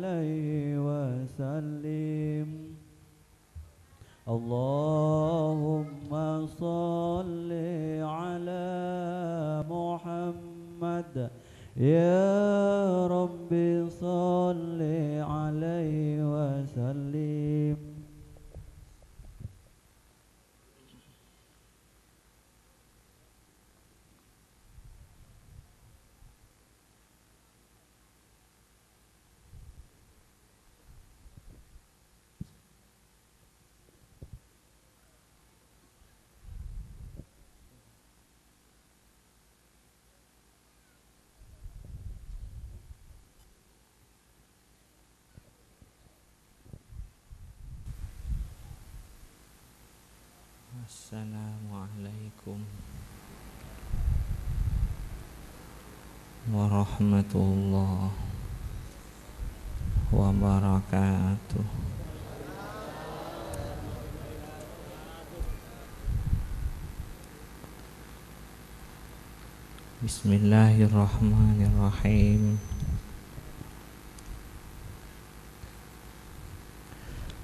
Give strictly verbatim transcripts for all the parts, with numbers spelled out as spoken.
عليه وسلم. اللهم صل على محمد. يا رب صل عليه وسلم. Assalamualaikum warahmatullahi wabarakatuh. Bismillahirrahmanirrahim.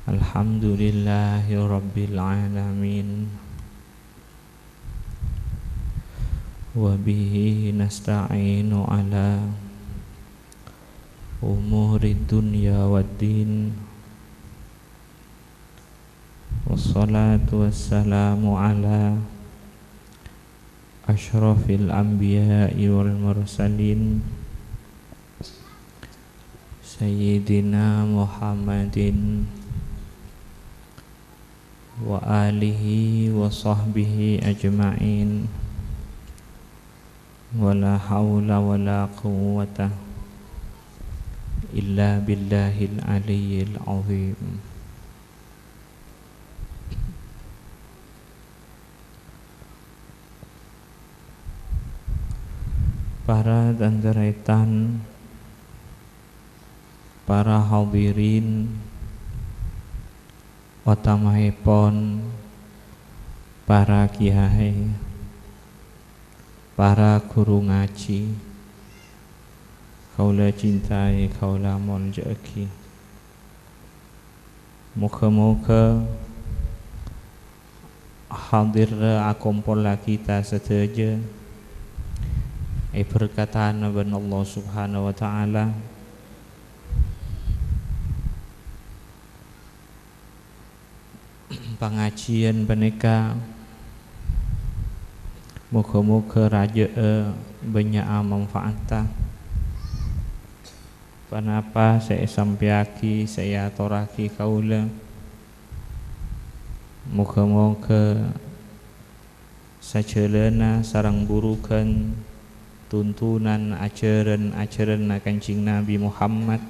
Alhamdulillahirabbil alamin. Wa bihi nasta'inu ala umurid dunya waddin. Wassalatu wassalamu ala asyrafil anbiya'i wal mursalin, Sayyidina Muhammadin wa alihi wa sahbihi ajma'in. Wa la haula wa la quwwata illa billahil aliyyil azim. Para tan-tarètan, para hadirin, otamaèpon para kiyaè, para ghuru ngajhi, kaulâ cintai, kaulâ molja'aghi. Moghâ-moghâ hadir akompol kita sadhâjâ èberkatana bân Allah Subhanahu wa Ta'ala. Pangajiyân panèka moghâ-moghâ rajâ'â bânnya'a manfaatta. Ponapa sè èsampèyaghi, sè èatorraghi kaulâ, moghâ-moghâ sajhâlânna sareng burughân tuntunan ajhârân-ajhârânna Kanjeng Nabi Muhammad